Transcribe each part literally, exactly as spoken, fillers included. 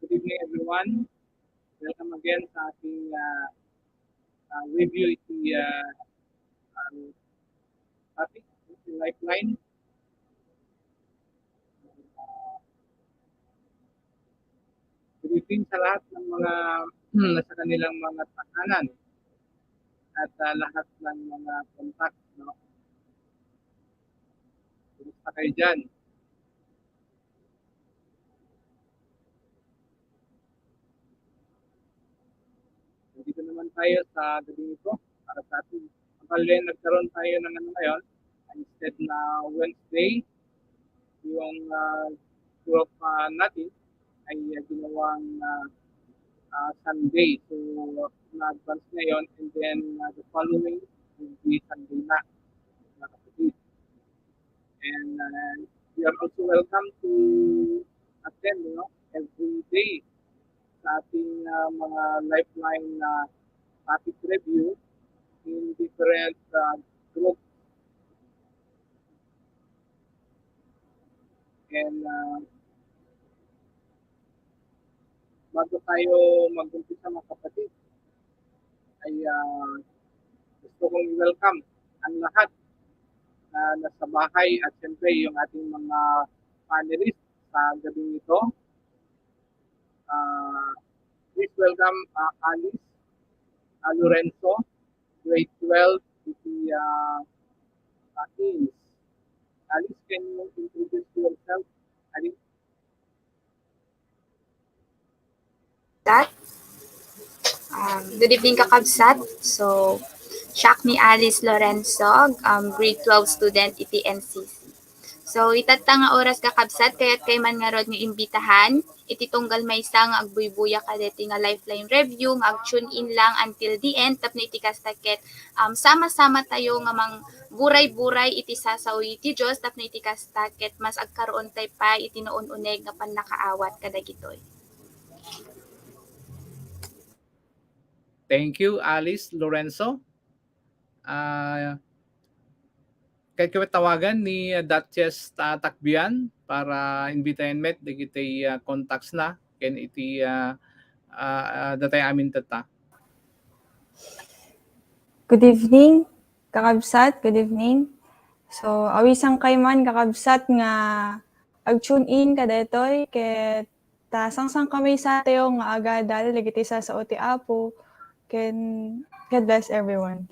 Good evening, everyone. Welcome again sa ating, ah, ah, review iti, ah, ang topic, iti Lifeline. Greeting sa lahat ng mga, hmm, nasa kanilang mga tahanan at, ah, lahat ng mga contact, no? Kumusta kayo dyan? Nandito naman tayo sa gabing ito para sa ating, ang nagkaroon tayo ng ano ngayon, instead na Wednesday, yung, ah, group, ah, natin ay, ah, ginawang, ah, ah, Sunday. So, na-advance ngayon, and then, ah, the following will be Sunday na, mga kapatid. And, uh, you are also welcome to attend, you know, every day. sa ating, ah, mga Lifeline na topic review in different, ah, group. And, ah, bago tayo mag-umpisa, mga kapatid, ay, ah, gusto kong welcome ang lahat na nasa bahay at siyempre yung ating mga panelists sa gabing ito. Ah, please welcome, ah, Alice, ah, Lorenzo, grade twelve, iti, ah, ah, Queens. Alice, can you introduce yourself? Alice? That. Um, good evening, kakabsat. So, siak ni Alice Lorenzo, um, grade twelve student iti N C C. So, itatta nga oras, kakabsat, kayat kay man ngarud nga imbitahan iti tunggal maysa nga agbuybuya kadaytoy nga Lifeline Review nga ag-tune in lang until the end tapno iti kasta ket, um, sama-sama tayo nga mangburay-buray iti sasawi ti Dios tapno iti kasta ket mas agkaroon tay pay iti naun-uneg nga pannakaawat kadagitoy. Thank you, Alice Lorenzo. Ah, kayat kami tawagan ni, ah, Duchess, ah, Takbian para imbitayan met dagiti, ah, contacts na ken iti, ah, ah, ah, datay amin tatta. Good evening, kakabsat. Good evening. So, awisan kay man, kakabsat, nga ag-tune in kadaytoy ket ta sangsankamaysa tayo nga agadal dagiti sasao ti Apo. Ken God bless everyone.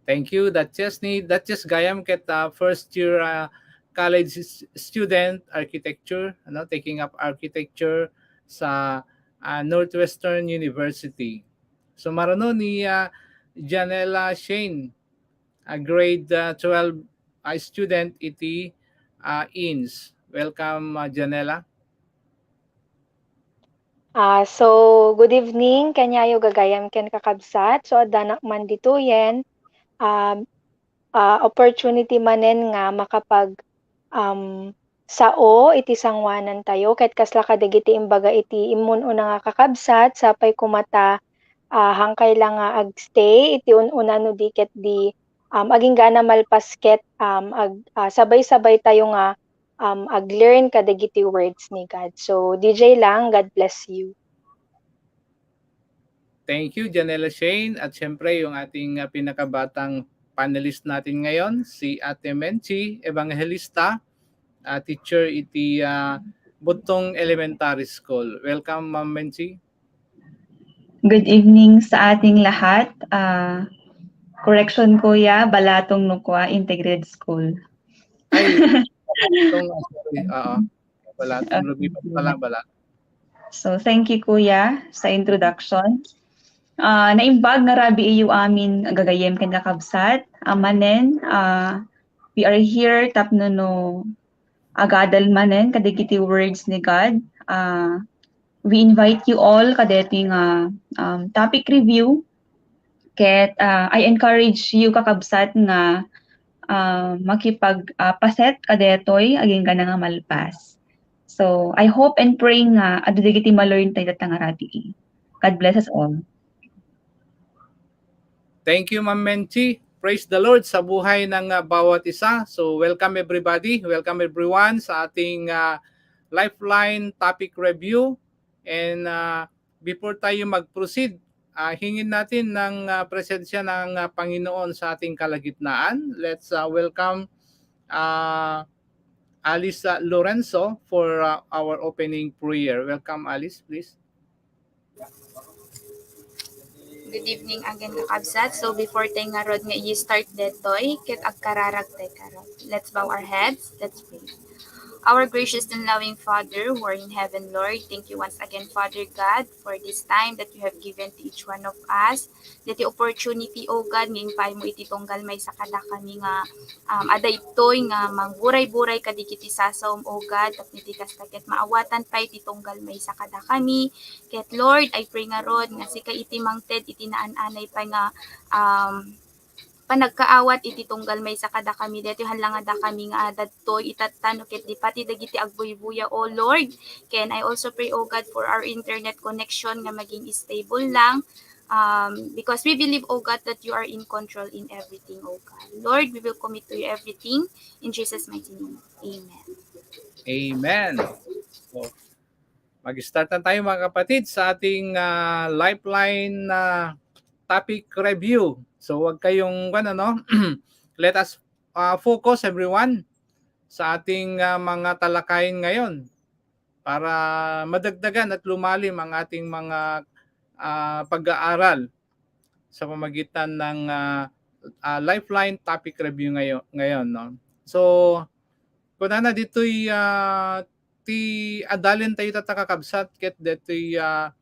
Thank you, Duchess. Ni Duchess gayam ket, ah, first year, ah, college s-, student architecture, ano, taking up architecture sa, ah, Northwestern University. So, marano ni, ah, Janela Shane, a grade, ah, twelve, ah, student iti, ah, Queens. Welcome, ah, Janela. Ah, so, good evening kaniayo gagayam ken kakabsat. So, addanak man ditoyen, um, ah, opportunity manen nga makapag, um, sao iti sangoanan tayo ket kasla kadagiti imbaga iti immun-una nga kakabsat, sapay koma ta, ah, hankay la nga agstay iti un-una no di ket di, um, agingga a malpas ket, um, ag-, ah, sabay-sabay tayo nga, um, ag-learn kadagiti words ni God. So, D J lang, God bless you. Thank you, Janela Shane. At siyempre, yung ating, ah, pinakabatang panelist natin ngayon, si Ate Menchi Evangelista, ah, teacher iti, ah, Butong Elementary School. Welcome, Ma'am Menchi. Good evening sa ating lahat. Ah, correction, Kuya, Balatong Nukua Integrated School. Ay, Balatong, ah, sorry. Oo. Balatong, lumipat pa lang, Balatong. So, thank you, Kuya, sa introduction. Ah, naimbag nga rabii-yo amin gagayem ken kakabsat. Ah, manen, ah, we are here tapno no agadal manen kadagiti words ni God. Ah, we invite you all kadaytoy nga, um, topic review. Ket, ah, I encourage you, kakabsat, nga, ah, makipag, ah, paset kadaytoy agingga nga malpas. So, I hope and pray nga adu dagiti ma-learn tayo dita nga rabii. God bless us all. Thank you, Ma'am Menchi. Praise the Lord sa buhay ng, ah, bawat isa. So, welcome everybody. Welcome everyone sa ating, ah, Lifeline topic review. And, ah, before tayo mag-proceed, ah, hingin natin ng, ah, presensya ng, ah, Panginoon sa ating kalagitnaan. Let's, ah, welcome, ah, Alice, ah, Lorenzo for, ah, our opening prayer. Welcome, Alice, please. Good evening again, kakabsat. So, before tayo ngarud nga i-start detoy, ket agkararag tayo karud. Let's bow our heads. Let's pray. Our gracious and loving Father, who are in heaven, Lord, thank you once again, Father God, for this time that you have given to each one of us, that the opportunity, O God, nga impaymo iti tunggal maysa kadakami nga, um, adda itoy nga mangburay-buray kadagiti sasaom, O God, tapno iti kasta ket maawatan pay ti tunggal maysa kadakami. Ket Lord, I pray ngarud nga sika iti mangted iti naan-anay pay nga, um, panagkaawat iti tunggal maysa kadakami daytoy, haan la nga dakami nga adda daytoy itatta no ket di pati dagiti agbuybuya, O Lord. Ken I also pray, O God, for our internet connection nga maging stable lang, um, because we believe, O God, that you are in control in everything, O God. Lord, we will commit to you everything in Jesus' mighty name. Amen. Amen. So, mag-start na tayo, mga kapatid, sa ating, ah, Lifeline, ah, topic review. So, wag kayong, ano, no? Let us, ah, focus, everyone, sa ating, ah, mga talakayan ngayon para madagdagan at lumalim ang ating mga, ah, pag-aaral sa pamagitan ng, ah, ah, Lifeline topic review ngayon, ngayon, no? So, kunana ditoy, ah, ti adalen tayo tatta, kakabsat, ket ditoy, ah,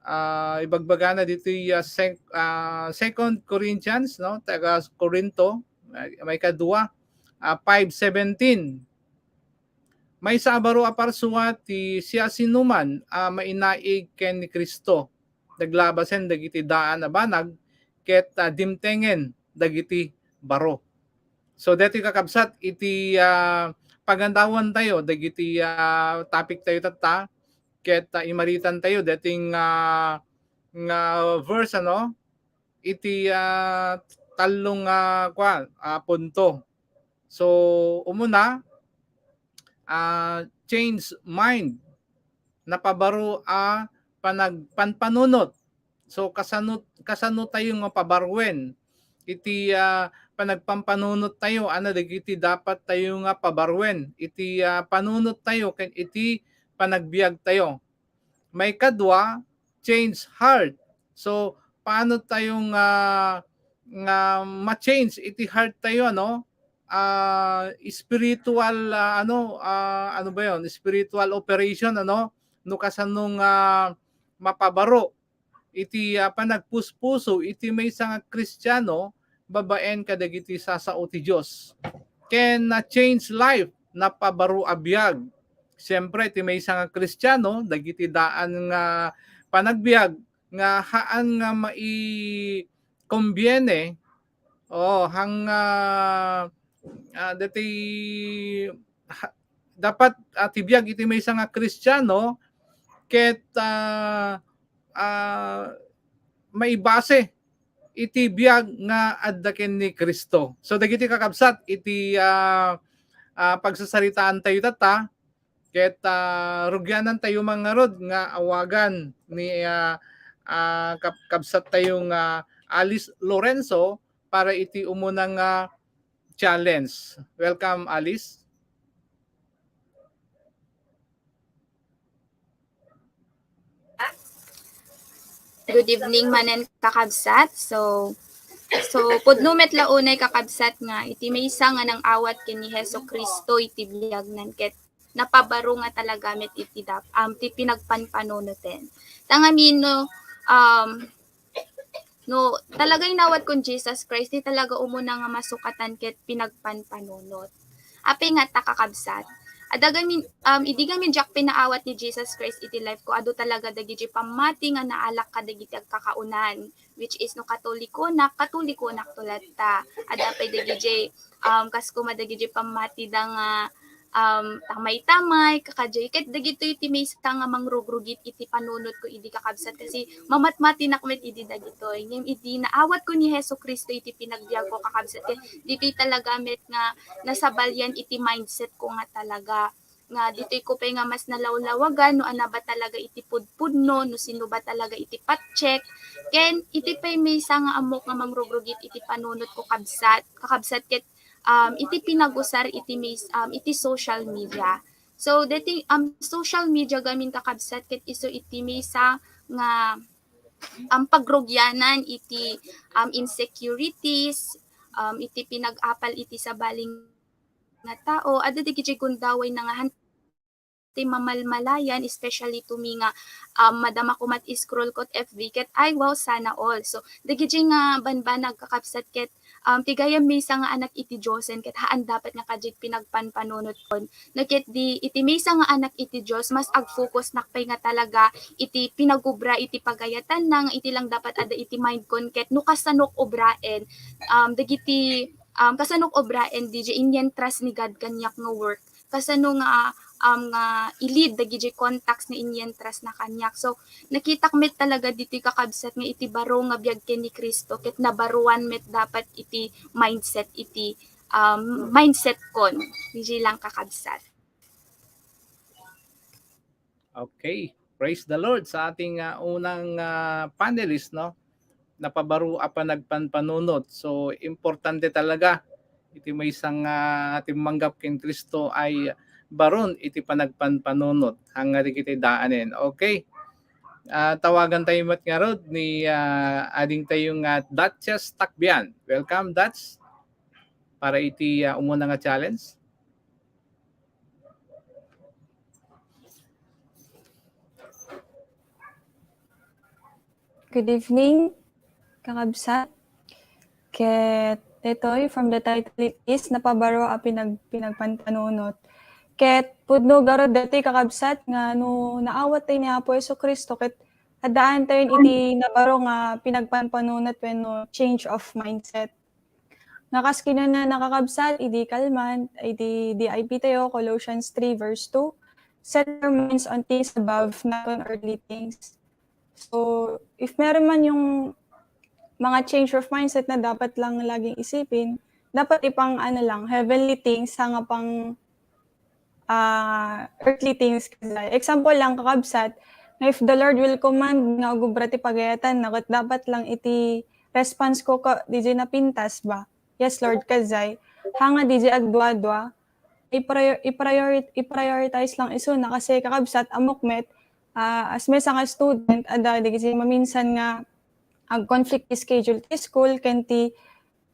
ah, ibagbagana ditoy, ah, sec-, ah, Second Corinthians, no? Taga Corinto, ah, maikadua, ah, five seventeen. Maysa a baro a parsua ti siasinoman a mainaig ken ni Cristo. Naglabasen dagiti daan a banag ket, ah, dimtengen dagiti baro. So, daytoy, kakabsat, iti, ah, pagandawan tayo dagiti, ah, topic tayo tatta, ket, ah, imaritan tayo daytoy nga, nga verse, ano, iti, ah, tallo nga, kuan, ah, punto. So, umuna, ah, change mind, napabaro a panag-, panpanunot. So, kasano, kasano tayo nga pabaruen iti, ah, panagpampanunot tayo, ano dagiti dapat tayo nga pabaruen iti, ah, panunot tayo ken iti panagbiag tayo. Maikadua, change heart. So, paano tayo nga, nga ma-change iti heart tayo, ano? Ah, spiritual, ah, ano, ah, ano ba yon? Spiritual operation, ano? No kasano nga mapabaro iti, ah, panagpuspuso iti maysa nga Kristiano babaen kadagiti sasao ti Dios. Ken na-change life, napabaro a biag. Siyempre, ti maysa nga Kristiano, dagiti daan nga panagbiag nga haan nga maikombiene, o, hang, ah, ah, dati, ha-, dapat, ah, ti biag iti maysa nga Kristiano, ket, ah, ah, maibase iti biag nga adda ken ni Cristo. So, dagiti, kakabsat, iti, ah, ah, pagsasaritaan tayo tatta, ket, ah, rugianan tayo man ngarud nga awagan ni, ah, ah, kab-, kabsat tayo nga Alice Lorenzo para iti umuna nga challenge. Welcome, Alice. Good evening manen, kakabsat. So, so pudno met la unay, kakabsat, nga iti maysa nga nang-awat ken ni Jesu-Cristo iti biagnan ket napabaro nga talaga met iti dap-, um, ti pinagpanpanunoten. Ta ngamin no, um, no talaga inawat kon Jesus Christ, ti talaga umuna nga masukatan ket pinagpanpanunot. Apay nga ta, kakabsat? Adda gamin, um, idi gamin diak pinaawat ni Jesus Christ iti life ko, adu talaga dagiti pammati nga naalak kadagiti agkakaonan, which is no Katolikonak, Katolikonak to latta. Adda pay dagiti, um, kas kuma dagiti pammatida nga, um, tamay-tamay, kakadiay, ket dagitoy ti maysa nga mangrugrugit iti panunot ko idi, kakabsat, kasi mamatmatinak met idi dagitoy. Ngem idi naawat ko ni Jesu Cristo iti pinagbiag ko, kakabsat, ket ditoy talaga met nga nasabalian iti mindset ko nga talaga nga ditoy ko pay nga mas nalawlawagan no ania ba talaga iti pudpudno, no sino ba talaga iti patchek. Ken iti pay maysa nga ammok nga mangrugrugit iti panunot ko, kabsat, kakabsat, ket, um, iti pinagusar iti mays-, um, iti social media. So, deti, um, social media gamin, kakabsat, ket isu iti maysa nga, um, pagrugianan iti, um, insecurities, um, iti pinag-apal iti sabali nga tao, adda dagiti gundaway nga han ti mamalmalayan, especially to me nga, um, madama koma ti scroll ko ti F B ket, ay, wow, sana all. So, dagiti nga banbanag, kakabsat, ket, um, ti gayam maysa nga anak iti Diosen ket haan dapat nga kadi pinagpanpanunotkon. No ket di, iti maysa nga anak iti Dios, mas agfocus nak pay nga talaga iti pinagubra iti pagayatanna, nga iti lang dapat adda iti mindkon ket no kasanok ubraen, um, dagiti, um, kasanok ubraen, di jay inyentras ni God kaniak nga work. Kasano nga, um, nga i-lead dagiti contacts nga inyentrasna kaniak. So, nakitak met talaga ditoy kakabsat nga iti baro nga biag ken ni Cristo ket nabaruan met dapat iti mindset iti, um, mindset kon. Didi lang kakabsat. Okay. Praise the Lord sa ating, ah, unang, ah, panelist, no? Napabaro a panagpanpanunot. So, importante talaga iti maysa nga, ah, timmanggap ken Cristo ay baron iti panagpanpanunot. Hangari kita daanen. Okay. Ah, tawagan tayo met ngarud ni, ah, ading tayo nga Duchess Takbian. Welcome, Dutch. Para iti, ah, umuna nga challenge. Good evening, kakabsat. Ket daytoy, from the title it is, napabaro a pinag-, pinagpanpanunot. Ket pudno garud daytoy, kakabsat, nga no naawat tayo ni Apo Jesu-Cristo, ket addaan tayo iti nabaro nga pinagpanpanunot wenno change of mindset. Nga kas kinuna, kakabsat, idi kalman, idi D I P tayo, Colossians three verse two, "Set your minds on things above, not on earthly things." So, if meron man yung mga change of mindset na dapat lang laging isipin, dapat ipang ano lang, heavenly things, sanga pang ah, earthly things, kasjay. Example lang, kakabsat, nga if the Lord will command nga agubra ti pagayatanna, ket dapat lang iti response ko ka, didi napintas ba? "Yes, Lord," kasjay. Hanga didi agduadua, i-prior-, i-priori-, i-prioritize lang isuna, kasi, kakabsat, ammok met, ah, as maysa nga student, adda dagiti maminsan nga ag-conflict ti schedule ti school ken ti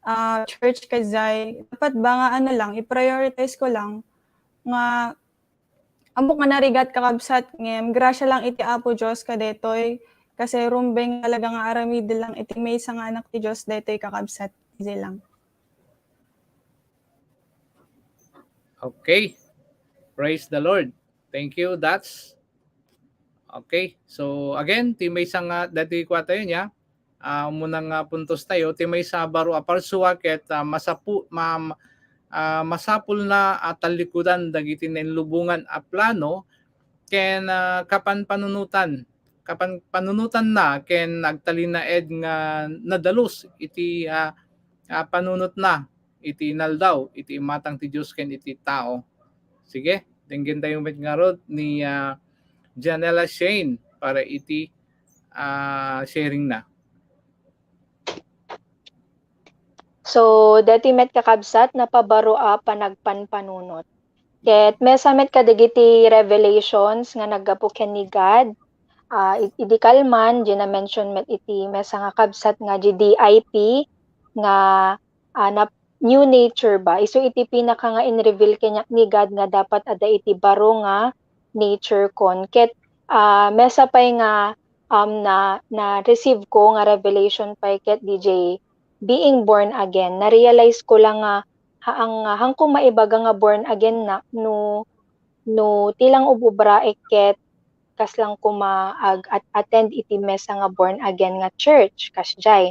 ah, church, kasjay, dapat ba nga ano lang, i-prioritize ko lang nga ammok nga narigat, kakabsat, ngem grasya lang iti Apo Dios kadaytoy, kasi rumbeng talaga nga aramiden lang iti maysa nga anak ti Dios daytoy, kakabsat, idi lang. Okay. Praise the Lord. Thank you, Dutch. Okay. So, again, ti maysa nga, dati kua tayo niya, ah, umuna nga puntos tayo, ti maysa baro a parsua ket, ah, masapu-, ma-, ah, masapulna a tallikudan dagiti nainlubongan a plano ken, ah, kapanpanunotan, kapanpanunotanna ken agtalinaed nga nadalus iti, ah, ah, panunotna iti inaldaw, iti imatang ti Dios ken iti tao. Sige, denggen tayo met ngarud ni, ah, Janela Shane para iti, ah, sharing na. So, daytoy met, kakabsat, napabaro a panagpanpanunot. Ket maysa met kadagiti revelations nga naggapu ken ni God, ah, i-, idi kalman, diay na-mention met iti maysa nga kabsat nga diay D I P nga, ah, nap-, new nature ba. Isu iti pinaka nga in-reveal kaniak ni God nga dapat adda iti baro nga nature kon. Ket, ah, maysa pay nga, um, na, na-receive ko nga revelation pay ket diay being born again. Na-realize ko lang nga, haang, haangko maibaga nga born again nak no, no ti lang ub-ubraek ket kas lang koma ag-, at-, attend iti maysa nga born again nga church, kasdiay.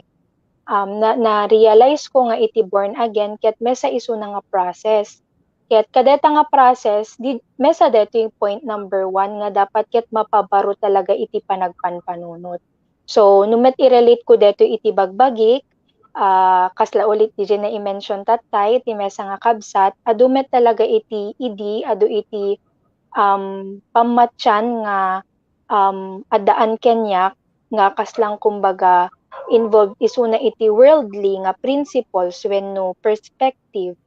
Um, na, na-realize ko nga iti born again ket maysa isuna nga process. Ket kadayta nga process, di, maysa daytoy point number one nga dapat ket mapabaro talaga iti panagpanpanunot. So, no met i-relate ko daytoy iti bagbagik, ah, kasla ulit diay na-mention tattay, iti maysa nga kabsat, adu met talaga iti idi, adu iti, um, pammatian nga, um, addaan kaniak nga kas lang kumbaga involved isuna iti worldly nga principles wenno perspective.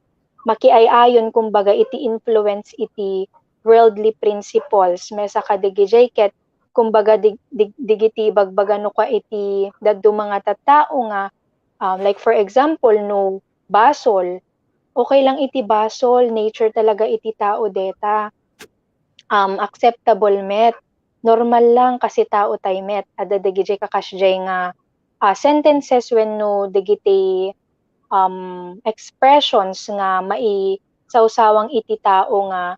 Makiay-ayon kumbaga iti influence iti worldly principles. Maysa kadagidiay ket kumbaga dig-, dig-, dagiti ibagbaga no kua iti dadduma nga tattao nga, um, like for example, no basol, okay lang iti basol, nature talaga iti tao dayta. Um, acceptable met, normal lang kasi tao tay met. Adda dagidiay kakasdiay nga, ah, sentences wenno dagiti, um, expressions nga maisawsawang iti tao nga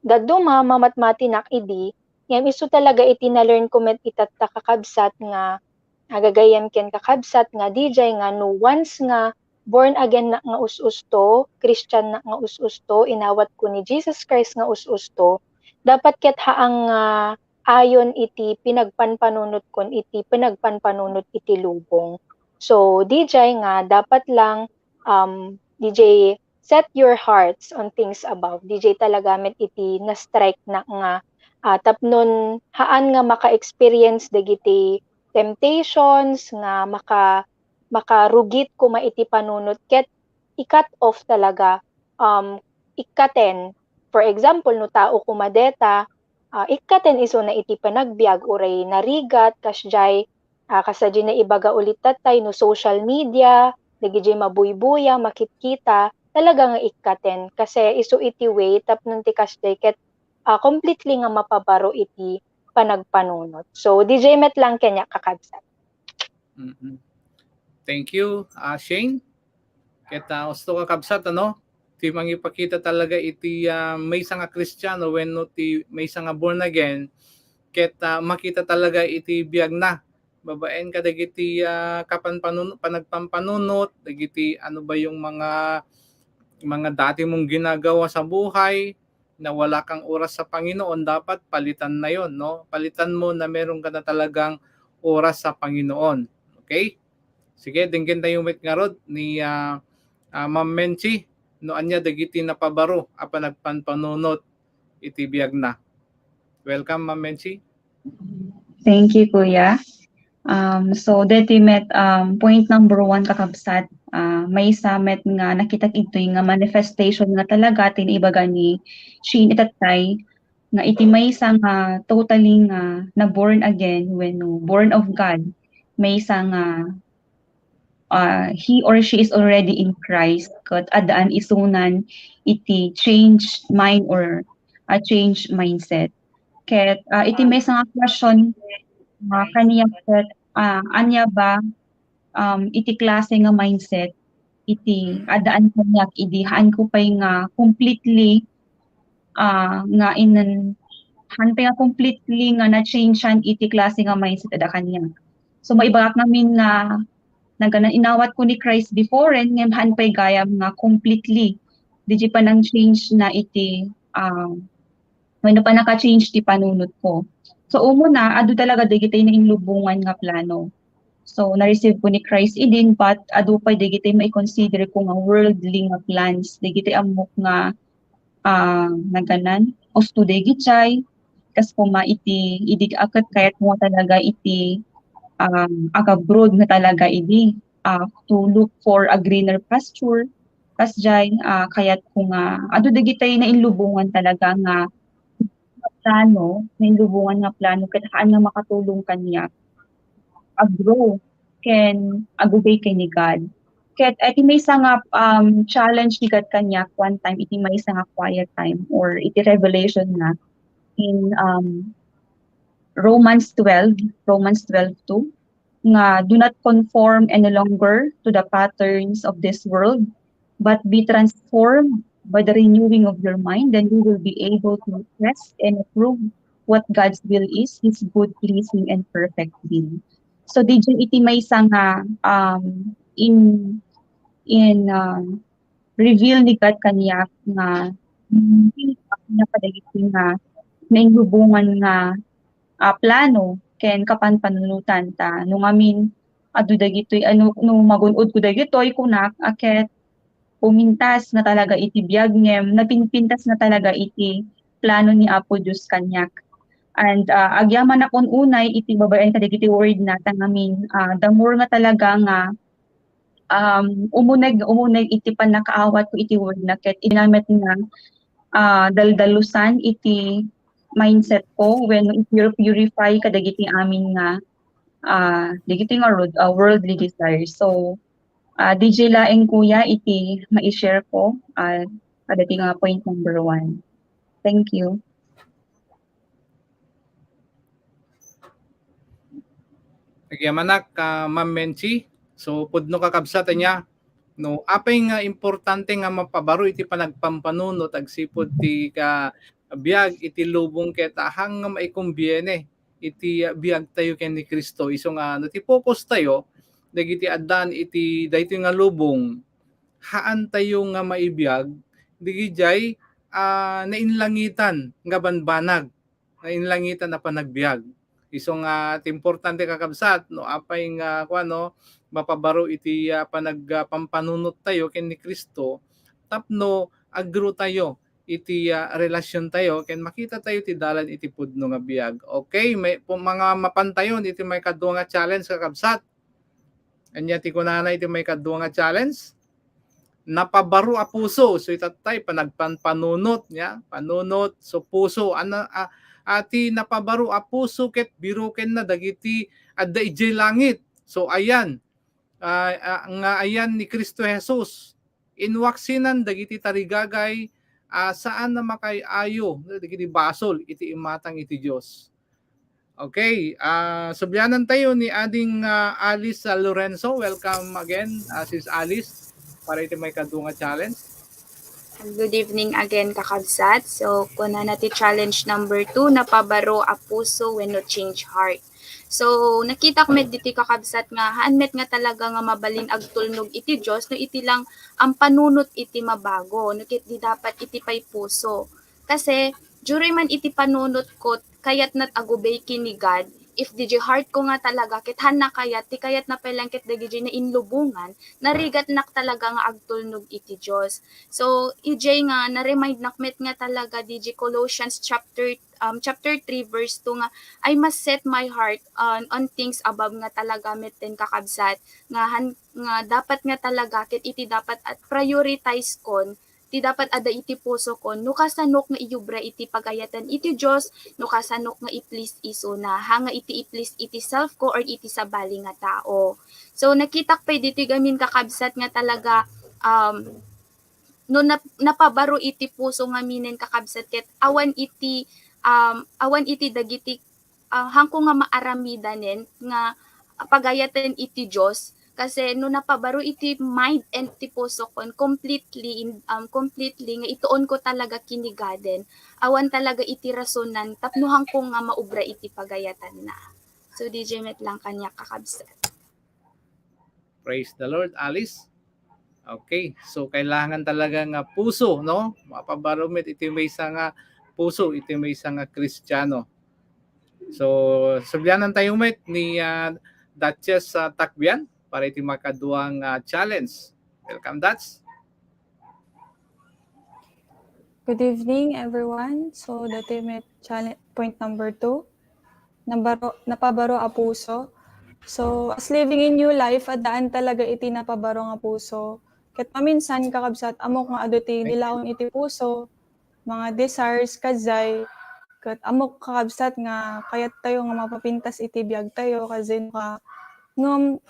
dadduma mamatmatinak idi, ngem isu talaga iti na-learn ko met itatta, kakabsat, nga agagayem ken kakabsat, nga dijay nga no once nga born again nak nga us-usto, Christian nak nga us-usto, inawat ko ni Jesus Christ nga us-usto, dapat ket haang nga ayon iti pinagpanpanunot kon iti pinagpanpanunot iti lubong. So, dijay nga dapat lang, um, dijay set your hearts on things above. Dijay talaga met iti na-strike nak nga, ah, tapnon haan nga maka-experience dagiti temptations nga maka-, makarugit koma iti panunot ket i-cut off talaga, um, ikkaten. For example, no tao koma deta, ah, ikkaten isuna iti panagbiag uray narigat, kasdiay, ah, kasdiay naibaga ulit tattay no social media, dagiti mabuybuya, makitkita, talaga nga ikkaten. Kasi isu iti way tapnon ti kasdiay ket, ah, completely nga mapabaro iti panagpanunot. So, dijay met lang kaniak, kakabsat. Mm-mm. Thank you, ah, Shane. Ket, ah, usto, kakabsat, ano, ti mangipakita talaga iti, ah, maysa nga Kristiano wenno ti maysa nga born again, ket, ah, makita talaga iti biagna babaen kadagiti, ah, kapanpanun-, panagpampanunot, dagiti ano ba yung mga, mga dati mong ginagawa sa buhay, na wala kang oras sa Panginoon, dapat palitan na yon, no? Palitan mo na meron ka na talagang oras sa Panginoon. Okay? Sige, denggen tayo met ngarud ni, ah, ah, Ma'am Menchi, no ania dagiti napabaro a panagpanpanunot iti biagna. Welcome, Ma'am Menchi. Thank you, Kuya. Um, so, deti met, um, point number one, kakabsat, ah, maysa met nga nakitak itoy nga manifestation nga talaga ti naibaga ni Shane itattay, nga iti maysa nga totally nga na born again wenno born of God, maysa nga, ah, he or she is already in Christ, ket addaan isunan iti changed mind or a changed mindset. Ket, ah, iti maysa nga question, ah, kaniak ket, ah, ania ba, um, iti klase nga mindset iti addaan kaniak idi haanko pay nga completely, ah, nga in-, haanko pay nga completely nga na-changean iti klase nga mindset adda kaniak. So, maibagak ngamin nga nagana-, inawat ko ni Christ before, ngem haan pay gayam nga completely. Dijay panang-change na iti, ah, wenno pannaka-change ti panunot ko. So, umuna, adu talaga dagiti nainlubongan nga plano. So, na-receive ko ni Christ idin, but adu pay dagiti maikonsider ko nga worldly nga plans, dagiti ammok nga, ah, naganan, usto dagiti, kas koma iti, idi a ket kayat mo talaga iti, um, agabroad nga talaga idi, ah, to look for a greener pasture. Kasdiay, ah, kayat ko nga, adu dagiti nainlubongan talaga nga plano, nainlubongan nga plano, ket haan nga makatulong kaniak a-grow ken ag-obey ken ni God. Ket, eh, iti maysa nga, um, challenge ni God kaniak one time, iti maysa nga quiet time or iti revelation na in, um, Romans twelve, Romans twelve two, nga, "Do not conform any longer to the patterns of this world, but be transformed by the renewing of your mind, then you will be able to test and approve what God's will is, His good, pleasing, and perfect will." So, dijay iti maysa nga, um, in, in, um, reveal ni God kaniak nga, mm, nga kadagiti nga nainlubongan nga, ah, plano ken kapanpanunotan ta no ngamin adu dagitoy, ano, no magun-od ko dagitoy, kunak, a ket pumintas na talaga iti biag ngem napinpintas na talaga iti plano ni Apo Dios kaniak. And, ah, agyamanak un-unay iti babaen kadagiti word na ta ngamin, ah, the more nga talaga nga, um, umuneg, umuneg iti pannakaawat ko iti word na ket inamet nga, ah, daldalusan iti mindset ko wenno ipur-, purify kadagiti amin nga, ah, dagiti nga world-, ah, worldly desire. So, ah, D J laeng, Kuya, iti mai-share ko, ah, kadagiti nga point number one. Thank you. Agyamanak, ah, Ma'am Menchi. So, pudno, kakabsat, ania, No, apay nga importante nga mapabaro iti panagpampanunot agsipud ti ka-, biag iti lubong ket ahan nga maikombiene iti, ah, biagtayo ken ni Cristo. Isu nga no ti focus tayo dagiti addaan iti daytoy nga lubong, haan tayo nga maibiag dagijay, ah, nainlangitan nga banbanag, nainlangitan a panagbiag. Isu nga ti importante, kakabsat, no, apay nga, kuan, no, mapabaro iti, ah, panag-, ah, pampanunot tayo ken ni Cristo tapno agro tayo iti, ah, relasyon tayo ken makita tayo ti dalan iti pudno nga biag. Okay, may, pu-, mga mapantayon iti maikadua nga challenge, kakabsat. Ania ti kunana iti maikadua nga challenge? Napabaro a puso. So, itattay, panagpanpanunot niya. Panunot, so puso. Ana, a, a, ti napabaro a puso ket birukenna dagiti adda idiay langit. So, ayan. Ah, ah, nga ayan ni Cristo Jesus. Inwaksinan dagiti tarigagay a saan a makaay-ayo dagiti basol iti imatang iti Dios. Okay, ah, sublianan tayo ni Ading, ah, Alice, ah, Lorenzo. Welcome again, ah, Sis Alice, para iti maikadua nga challenge. Good evening again, kakabsat. So, kunana ti challenge number two, napabaro a puso wenno change heart. So, nakitak met ditoy, kakabsat, nga haan met nga talaga nga mabalin agtulnog iti Dios no iti lang, um, panunot iti mabago, no ket di dapat iti pay puso. Kasi, duray man iti panunotko, kayatna agubay ken ni God. If didiay heartko nga talaga ket haanna kayat, ti kayatna pay lang ket dagiti nainlubongan, narigatnak talaga nga agtulnog iti Dios. So, idiay nga na-remindnak met nga talaga didiay Colossians chapter, um, chapter three verse two nga, "I must set my heart on, on things above," nga talaga metten, kakabsat, nga han-, nga dapat nga talaga ket iti dapat at prioritize kon ti dapat adda iti pusokon, no kasanok nga iyubra iti pagayatan iti Dios, no kasanok nga i-please isuna, haan nga iti i-please iti self ko or iti sabali nga tao. So, nakitak pay ditoy gamin, kakabsat, nga talaga, um, no nap-, napabaro iti puso ngaminen, kakabsat, ket awan iti, um, awan iti dagiti, ah, haanko nga maaramidanen nga pagayaten iti Dios. Kasi no napabaro iti mind and ti pusokon completely, in, um, completely nga ituonko talaga ken ni Gaden, awan talaga iti rasonan tapno haanko nga maubra iti pagayatanna. So, didiay met lang kaniak, kakabsat. Praise the Lord, Alice. Okay, so kailangan talaga nga puso, no? Mapabaro met iti maysa nga puso, iti maysa nga Kristiano. So, sublianan tayo met ni, ah, Duchess, ah, Takbian para iti maikadua nga, ah, challenge. Welcome, Dutch. Good evening, everyone. So, daytoy met challenge, point number two. Nabaro-, napabaro a puso. So, as living a new life, addaan talaga iti napabaro nga puso. Ket maminsan, kakabsat, ammok nga adu ti nilaon iti puso, mga desires, kajay. Ket ammok, kakabsat, nga kayat tayo nga mapapintas iti biag tayo, kasi no ka-, ngem,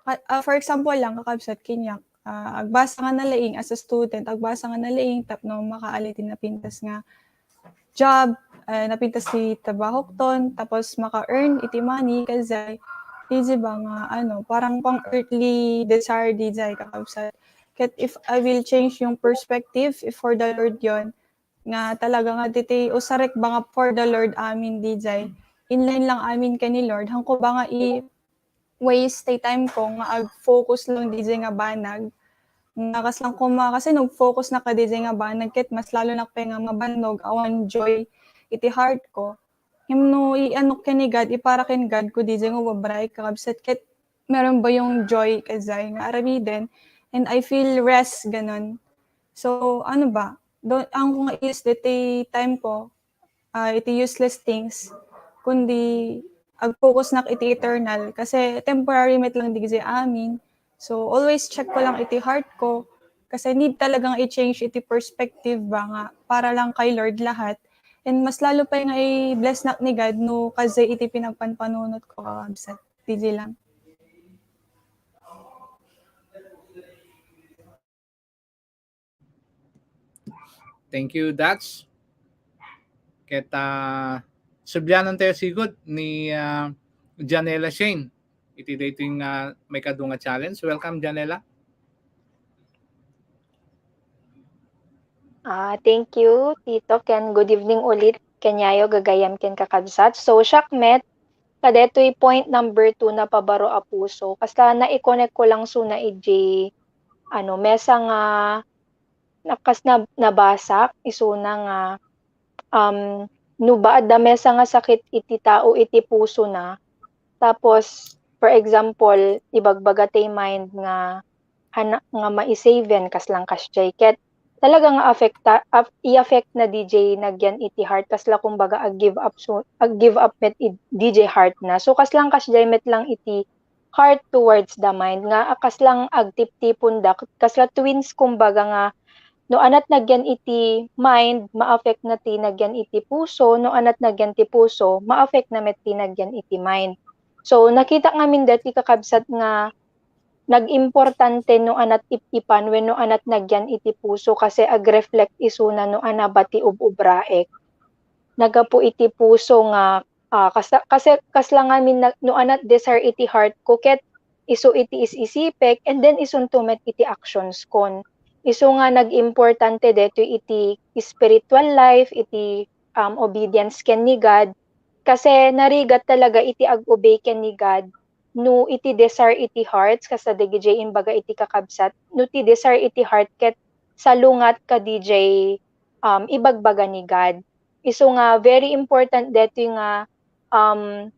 ah, ah, for example lang, kakabsat, kaniak, ah, agbasa nga nalaing as a student, agbasa nga nalaing tapno makaali ti napintas nga job, eh, napintas ti trabahokton, tapos maka-earn iti money, kajay, diay ba nga, ano, parang pang-earthly desire diay, kakabsat. Ket if I will change yung perspective, if for the Lord yon, nga talaga nga ditoy usarek ba nga for the Lord amin diay, in line lang amin ken ni Lord, haanko ba nga i-waste ti time ko nga ag-focus lang diay nga banag, nga kas lang koma, kasi no focus na ka diay nga banag, ket mas lalo nak pay nga mabannog, awan joy iti heart ko. Ngem no ianok ken ni God, ipara ken God ko diay nga obra, kakabsat, ket meron ba yung joy kajay nga aramiden, and I feel rest, ganon. So, ano ba? Don, ang kung i-use ditoy time ko, ah, iti useless things, kundi ag-focus nak iti eternal. Kasi temporary met lang diay amin. So, always check ko lang iti heart ko. Kasi need talagang i-change iti perspective ba nga para lang kay Lord lahat. And mas lalo pay nga i-bless nak ni God no kajay iti pinagpanpanunot ko, kakabsat. Diay lang. Thank you, Dutch. Ket, ah, sublianan tayo sigud ni, ah, Janela Shane iti daytoy nga maikadua nga challenge. Welcome, Janela. Ah, thank you, Tito, ken good evening ulit kaniayo, gagayyem ken kakabsat. So, siak met, kadetoy point number two, napabaro a puso. Kasla nai-connect ko lang suna iti, ano, maysa nga, na-, kas na-, nabasak, isuna nga, um, no ba adda maysa nga sakit iti tao iti pusona, tapos, for example, ibagbaga ti mind nga, hana-, nga maisaven, kasla kasdiay, ket talaga nga affecta-, af-, i-affect na D J nagyan iti heart, kasla kumbaga ag-give up, so, ag-give up met id-, D J heart na. So, kasla kasdiay met lang iti heart towards the mind nga a kasla agtiptipon da, kasla twins kumbaga nga no anat nagyan iti mind, ma-affect na ti nagyan iti puso, no anat nagyan ti puso, ma-affect na met ti nagyan iti mind. So, nakita ngamin dati kakabsat nga nagimportante no anat ip-ipan wenno anat nagyan iti puso kasi ag-reflect isuna no anaba ti ub-ubraek. Nagapu iti puso nga, ah, kasa-, kasi kasla ngamin na-, no anat desire iti heart ko ket isu iti is-isipek, and then isunto met iti actions kon. Isu nga nag-importante detoy iti spiritual life, iti, um, obedience ken ni God. Kasi narigat talaga iti ag-obey ken ni God no iti desire iti hearts, kas dagiti imbaga iti kakabsat, no ti desire iti heart ket salungat ka D J, um, ibagbaga ni God. Isu nga very important detoy nga, um,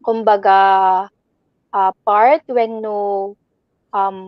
kumbaga, ah, part wenno, um,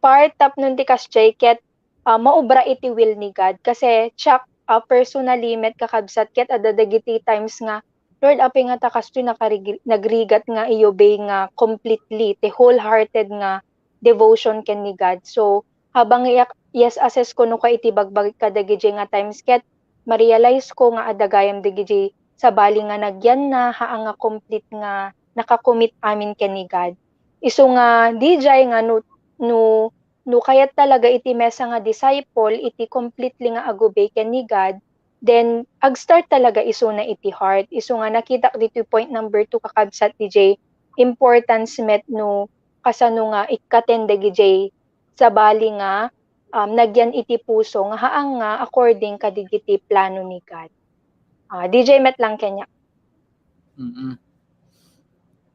part tapno ti kasdiay ket, ah, maubra iti will ni God. Kasi siak, ah, personally met kakabsat ket adda dagiti times nga, "Lord, apay nga ta kastoy nakarigi-, nagrigat nga i-obey nga completely, ti wholehearted nga devotion ken ni God?" So, habang iyak-, yes, assess ko no ka iti bagbag kadagiti nga times ket ma-realize ko nga adda gayam dagiti sabali nga nagyanna, haan nga complete nga nakakomit amin ken ni God. Isu nga D J nga no, no, no kayat talaga iti maysa nga disciple, iti completely nga agobey ken ni God, then ag-start talaga isuna iti heart. Isu nga nakitak ditoy point number two, kakabsat D J, importance met no kasano nga ikkaten dagiti sabali nga, um, nagyan iti puso nga haan nga according kadagiti plano ni God. Ah, D J met lang kaniak. Mm.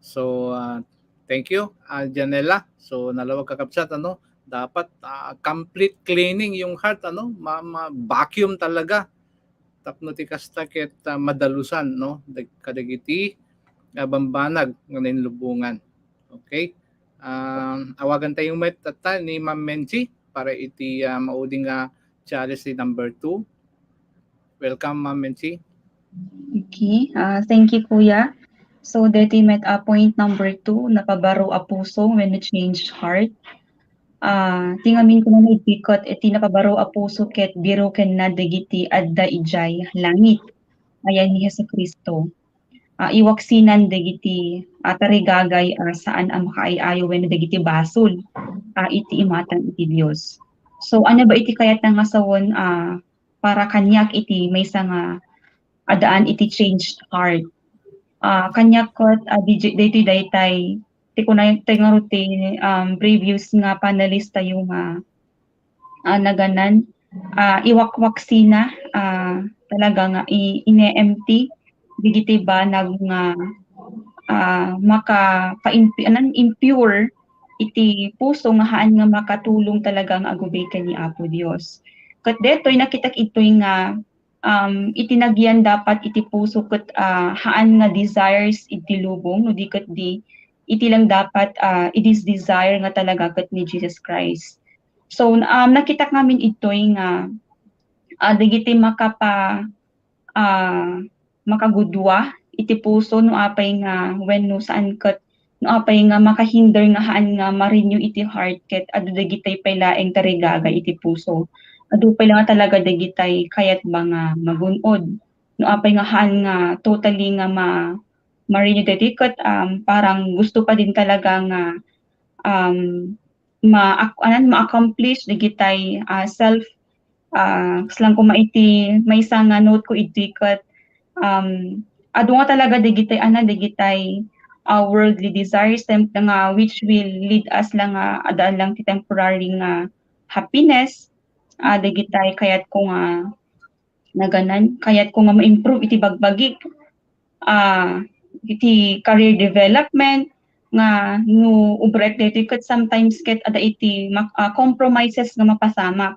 So, ah, thank you, ah, Janela. So, nalawag kakabsat, ano, dapat, ah, complete cleaning yung heart, ano, ma-, ma-vacuum talaga. Tapno ti kasta ket, ah, madalusan, no, dag-, kadagiti, ah, bambanag nga nainlubongan. Okay? Um, awagan tayo met tatta ni Ma'am Menchi para iti, ah, maudi nga challenge number two. Welcome, Ma'am Menchi. Okay, ah, thank you, Kuya. So, deti met a point number two, napabaro a puso wenno change heart. Ah, ti ngamin ko nga naigpikot, iti napabaro a puso ket birukenna dagiti adda idiay langit, ayan ni Jesu-Cristo. Ah, iwaksinan dagiti, ah, tarigagay a saan a makaay-ayo wenno dagiti basol, ah, iti imatang iti Dios. So, ano ba iti kayatna nga sawen, ah, para kaniak iti maysa nga addaan iti changed heart? Ah, kaniak ket, ah, di-, daytoy daytay, ti kunay, ti ngarud ti, um, previous nga panelist tayo nga, ah, naganan, ah, iwakwaksina, ah, talaga nga i-, ine-empty dagiti banag nga, ah, makapaimpi-, anan, impure iti puso nga haan nga makatulong talaga nga agubay ken ni Apo Dios. Ket detoy nakitak itoy nga, um, iti nagyan dapat iti puso ket, ah, haan nga desires iti lubong, no di ket di, iti lang dapat, ah, i-desire nga talaga ket ni Jesus Christ. So, um, nakitak ngamin itoy nga, ah, dagiti makapa-, ah, makagudua iti puso no apay nga wenno saan ket no apay nga makahinder nga haan nga ma-renew iti heart ket adu dagitay pay laeng tarigagay iti puso. Adu pay la nga talaga dagitay kayat ba nga magun-od. No apay nga haan nga totally nga ma-, ma-renew dagiti ket, um, parang gusto pa din talaga nga, um, ma-, ak-, anan, ma-accomplish dagitay, ah, self, ah, kasla koma iti maysa nga note ko idi ket, um, adu nga talaga dagitay, ana, dagitay, ah, worldly desires tem-, nga which will lead us lang nga adda lang ti temporary nga happiness. ah, dagitay kayatko nga naganan, kayatko nga ma-improve iti bagbagik, ah, iti career development, nga no ubraek daytoy ket sometimes ket adda iti mak-, ah, compromises nga mapasamak.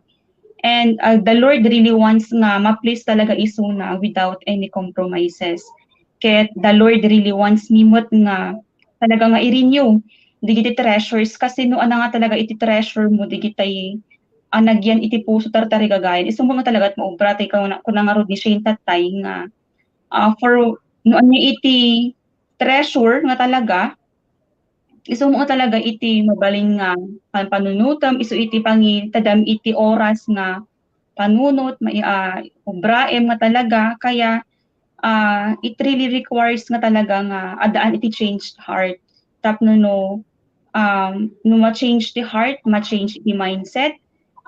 And, ah, the Lord really wants nga ma-please talaga isuna without any compromises. Ket the Lord really wants me met nga talaga nga i-renew dagiti treasures, kasi no adda nga talaga iti treasure mo, dagitay, ah, nagyan iti puso, tartarigagayan, isu met nga talaga ti maubra, tay kuna, kuna ngarud ni Shane tattay nga, ah, for no ania iti treasure nga talaga, isu met nga talaga iti mabalin nga pan-, panunutem, isu iti pangitedem iti oras nga panunot, mai-, ah, ubraem nga talaga, kaya, ah, it really requires nga talaga nga addaan iti changed heart. Tapno no, um, no ma-change ti heart, ma-change iti mindset,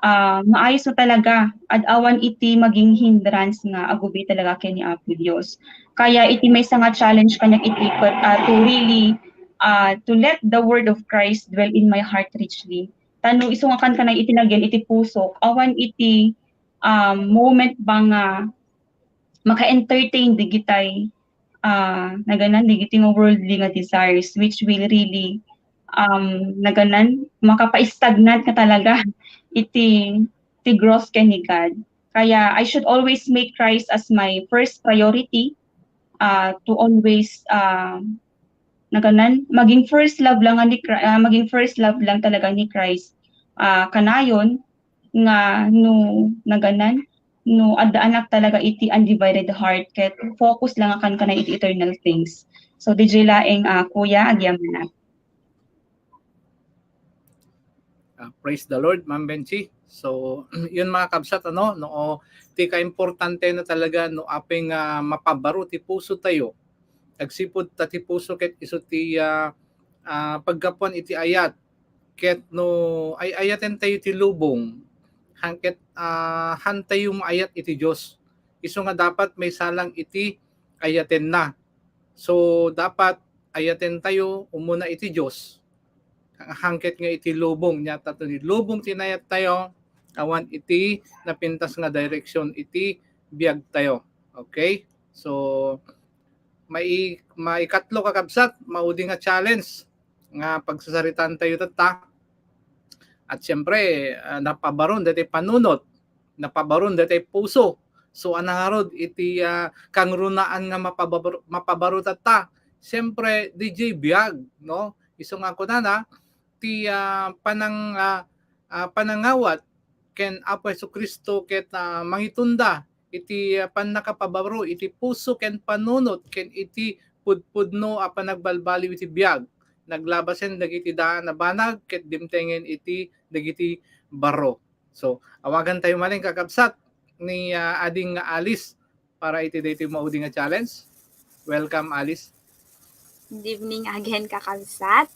ah, maayos na talaga, ad-awan iti maging hindrance nga agubli talaga ken ni Apo Dios. Kaya iti maysa nga challenge kaniak iti ket, ah, to really, ah, to let the word of Christ dwell in my heart richly. Ta no isu nga kankana iti nagyan iti pusok, awan iti, um, moment ba nga maka-entertain dagitay, ah, naganan dagiti nga worldly nga desires, which will really, um, naganan, makapa-stagnant nga talaga iti, iti growth ken ni God. Kaya I should always make Christ as my first priority, ah, to always, ah, naganan, maging first love lang nga ni Chri-, ah, maging first love lang talaga ni Christ, ah, kanayon nga no naganan, no addaanak talaga iti undivided heart, ket focus lang a kankana iti eternal things. So, D J laeng, ah, kuya, agyamanak. Ah, praise the Lord, Ma'am Benchi. So, yun mga kabsat, ano, no, ti kaimportante na talaga, no, apay nga mapabaro ti puso tayo. Agsipud ta ti puso ket isu ti, ah, ah, paggapuan iti ayat. Ket no ay-ayaten tayo ti lubong, han ket, ah, han tayo maayat iti Dios. Isu nga dapat maisalang iti ayatenna. So, dapat ayaten tayo umuna iti Dios, han ket nga iti lubong niya, ta no ni lubong ti nayat tayo, awan iti napintas nga direksyon iti biag tayo. Okay? So, mai-, maikatlo, kakabsat, maudi nga challenge nga pagsasaritaan tayo tatta. At siyempre, ah, napabaron daytoy panunot, napabaron daytoy puso. So, ania ngarud iti, ah, kangrunaan nga mapababaro-, mapabaro tatta? Siyempre, D J biag, no? Isu nga kunana, ti, ah, panang-, ah, ah, panangawat ken Apo Jesu-Cristo ket, ah, mangitunda iti, ah, pannakapabaro iti puso ken panunot ken iti pudpudno a panagbalbaliw iti biag. Naglabasen dagiti daan a banag ket dimtengen iti dagiti baro. So, awagan tayo manen, kakabsat, ni, ah, ading nga Alice para iti daytoy maudi nga challenge. Welcome, Alice. Good evening again, kakabsat.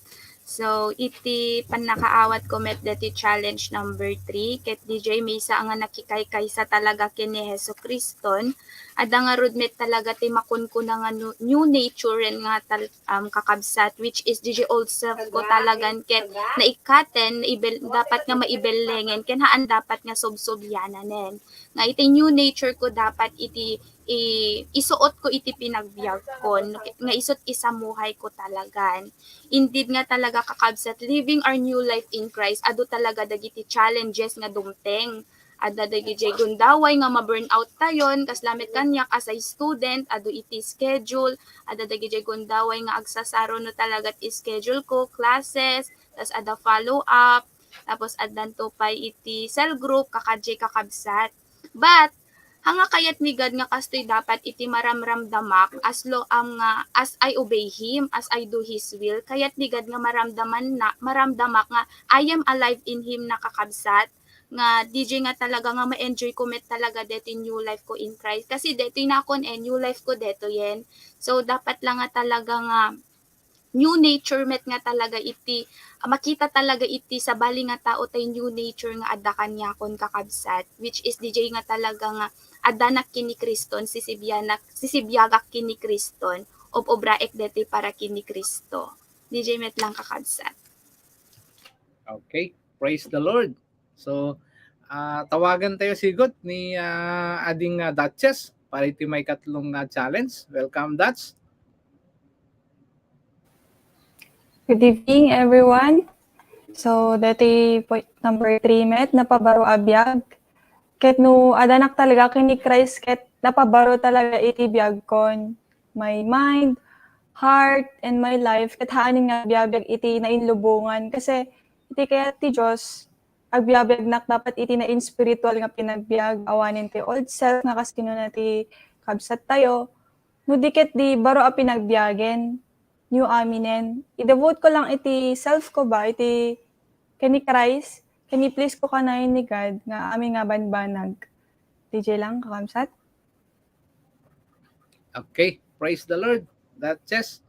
So, iti pannakaawatko met daytoy challenge number three, ket D J, maysa nga nakikaykaysa talaga ken ni Jesu-Criston. Adda ngarud met talaga ti makunkuna nga nu-, new nature nga tal-, um, kakabsat, which is D J old self ko talagan ket naikkaten, naibel-, dapat nga maibellengen, ken haan dapat nga sobsobiananen. Nga iti new nature ko dapat iti i-, isuot ko iti pinagbiag ko, no, nga isu't isamuhay ko talagan. Indeed nga talaga, kakabsat, living our new life in Christ, adu talaga dagiti challenges nga dumteng. Adda dagidiay gundaway nga ma-burnout tayon, kasla met kaniak as a student, adu iti schedule, adda dagidiay gundaway nga agsasaro no talaga ti schedule ko, classes, tas adda follow up, tapos addanto pay iti cell group, kakadyay kakabsat. But, haan nga kayat ni God nga kastoy dapat iti maramramdamak as lo-, am, nga as I obey Him, as I do His will. Kayat ni God nga maramdaman na, maramdamak nga I am alive in Him, nakakabsat. Nga D J nga talaga nga ma-enjoy ko met talaga detoy new life ko in Christ. Kasi detoy nakon, eh, new life ko detoyen. So, dapat lang nga talaga nga new nature met nga talaga iti, ah, makita talaga iti sabali nga tao tay new nature nga adda kaniakon, kakabsat, which is D J nga talaga nga addanak ken ni Criston, sisibianak, sisibiagak ken ni Criston, ob-obraek detoy para ken ni Cristo. D J met lang, kakabsat. Okay. Praise the Lord. So, Ah, tawagan tayo sigud ni, ah, Ading, ah, Duchess para iti maikatlo nga challenge. Welcome, Dutch. Good evening, everyone. So, dati point number three met, napabaro a biag. Ket no adanak talaga ken ni Christ, ket napabaro talaga iti biagkon. My mind, heart, and my life, ket haanen nga agbiabiag iti nainlubongan. Kasi iti kayat ti Dios, agbiabiagnak dapat iti na-spiritual nga pinagbiag, awanen ti old self nga kas kinuna ti kabsat tayo. No di ket di baro a pinagbiagen, new aminen. I-devote ko lang iti self ko ba, iti ken ni Christ, ken i-please ko kanayon ni God nga amin nga banbanag. D J lang, kakabsat. Okay, praise the Lord. That's just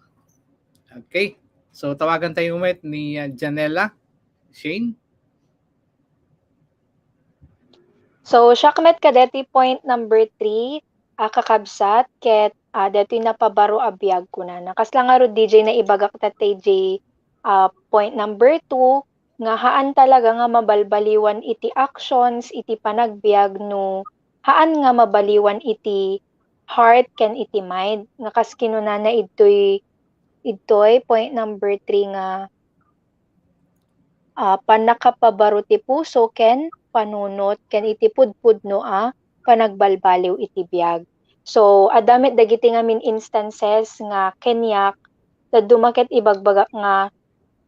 okay. So tawagan tayo met ni, ah, Janela Shane. So, siak met kadeti point number three, a kakabsat, ket, ah, detoy napabaro a biag kunana. Kasla ngarud D J naibagak ta dayjay, ah, point number two, nga haan talaga nga mabalbaliwan iti actions, iti panagbiag no haan nga mabaliwan iti heart ken iti mind. Nga kas kinunana idtoy, idtoy point number three nga, ah, pannakapabaro ti puso ken panunot ken iti pudpudno a panagbalbaliw iti biag. So, adda met dagiti ngamin instances nga keniak, dadduma ket ibagbagak nga,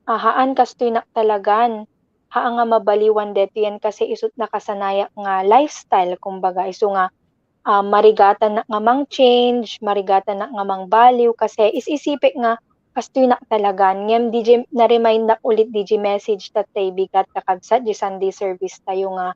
ah, haan kastoynak talagan, haan nga mabaliwan detoyen kasi isut nakasanayak nga lifestyle, kumbaga, isu nga, ah, marigatannak nga mang-change, marigatannak nga mangbaliw, kasi is-isipek nga kastoynak talagan. Ngem D J, na-remindnak ulit D J message tattay bigat kakabsat, di Sunday service tayo nga,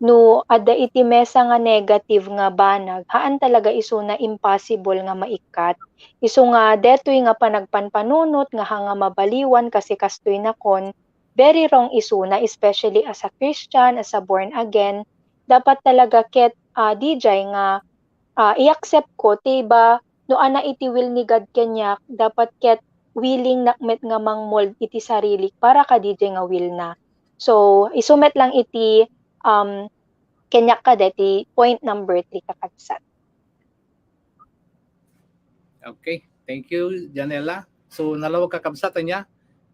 no adda iti mesa nga negative nga banag, haan talaga isuna impossible nga maikkat. Isu nga detoy nga panagpanpanunot nga haan nga mabaliwan kasi kastoy nakon, very wrong isuna, especially as a Christian, as a born again. Dapat talaga ket, ah, D J nga, ah, i-accept ko ti ba no ana iti will ni God kaniak, dapat ket willing nak met nga mangmold iti sarilik para ka D J nga will na. So, isu met lang iti, um, kaniak kadeti point number three, kakabsat. Okay. Thank you, Janela. So, nalawag kakabsat ania,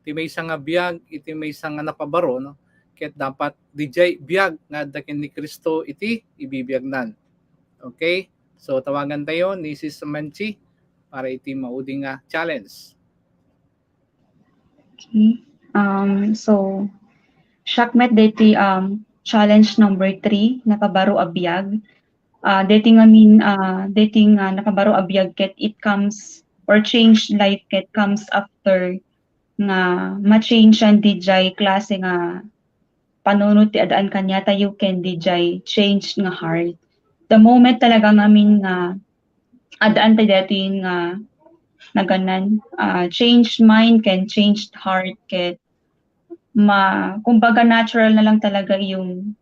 ti maysa nga biag, iti maysa nga napabaro, no? Ket dapat D J biag nga adda ken ni Cristo iti ibibiagnan. Okay? So, tawagan tayo ni Sis Menchi para iti maudi nga challenge. Okay. Um, so, siak met deti, um, challenge number three, napabaro a biag. Ah, deti ngamin, ah, deti nga napabaro a biag ket it comes, or changed life ket comes after nga ma-change-an dayjay klase nga panunot ti ad-an kaniatayo ken dayjay changed nga heart. The moment talaga ngamin nga ad-an tayo daytoy nga naganan, ah, changed mind ken changed heart ket ma-, kumbaga natural na lang talaga yung,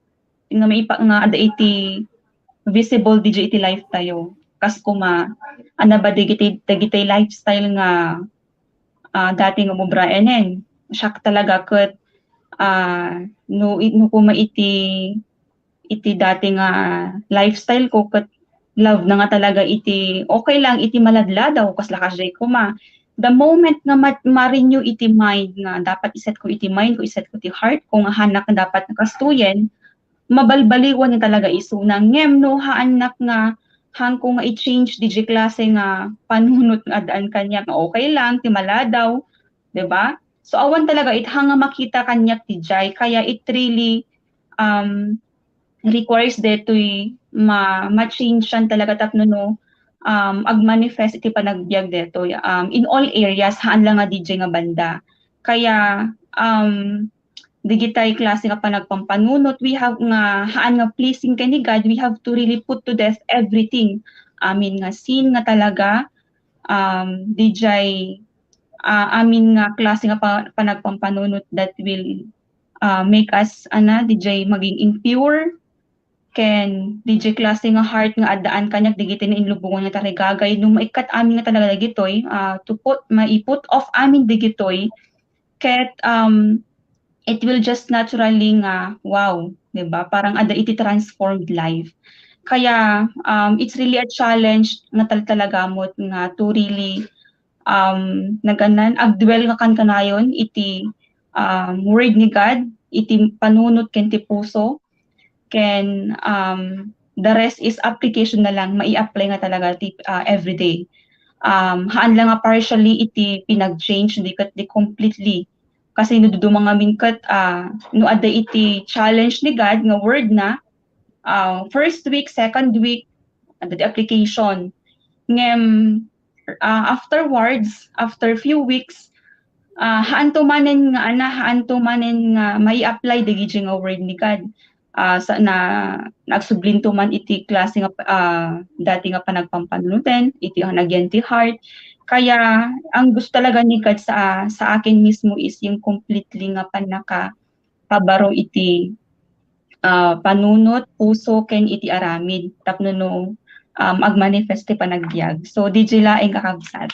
nga maipa-, nga adda iti visible dayjay iti life tayo. Kas kuma, ano ba dagiti, dagiti lifestyle nga, ah, dati nga umubra enen. Siak talaga ket, ah, no, no kuma iti, iti dati nga lifestyle ko ket love na nga talaga iti, okay lang iti maladladaw, kasla kasdiay kuma. The moment nga ma-, ma-renew iti mind nga dapat iset ko iti mind ko, iset ko ti heart ko nga hanak dapat nakastuyen, mabalbaliwan nga talaga isuna. Ngem no haannak nga, haanko nga i-change dayjay klase nga panunot nga ad-an kaniak nga okay lang ti maladaw, di ba? So, awan talaga it haan nga makita kaniak dayjay. Kaya it really, um, requires daytoy ma-, ma-change-an talaga tapno no, um, agmanifest iti panagbiag daytoy, um, in all areas, haan lang nga dayjay nga banda. Kaya, um, dagitay klase nga panagpampanunot, we have nga, haan nga pleasing ken ni God, we have to really put to death everything. Amin nga sin nga talaga, um, dayjay, ah, amin nga klase nga pa-, panagpampanunot that will, ah, make us, ana, dayjay maging impure, ken dayjay klase nga heart nga addaan kaniak dagiti nainlubongan nga tarigagay, no maikkat amin nga talaga dagitoy, ah, to put, mai-put off amin dagitoy, ket, um, it will just naturally nga, wow, 'di ba? Parang adda iti transformed life. Kaya, um, it's really a challenge nga tal-, talaga met nga to really, um, naganan, agdwell nga kankanayon iti, um, word ni God, iti panunot ken ti puso, ken, um, the rest is application na lang, mai-apply nga talaga ti, ah, everyday. Um, haan lang nga partially iti pinag-change, di ket di completely. Kasi no dudumangamin ket, ah, no adda iti challenge ni God nga word na, ah, first week, second week, adda ti application. Ngem, ah, afterwards, after few weeks, ah, haanto manen nga, ana, haanto manen nga mai-apply dagiti nga word ni God. Ah, sa, na, nagsublinto man iti klase nga, ah, dati nga panagpampanunoten, iti nagyan ti heart. Kaya, ang gusto talaga ni God sa, sa akin mismo is yung completely nga pannaka-, pabaro iti, ah, panunot, puso, ken iti aramid tapno no, um, agmanifest ti panagbiag. So, D J laeng, kakabsat.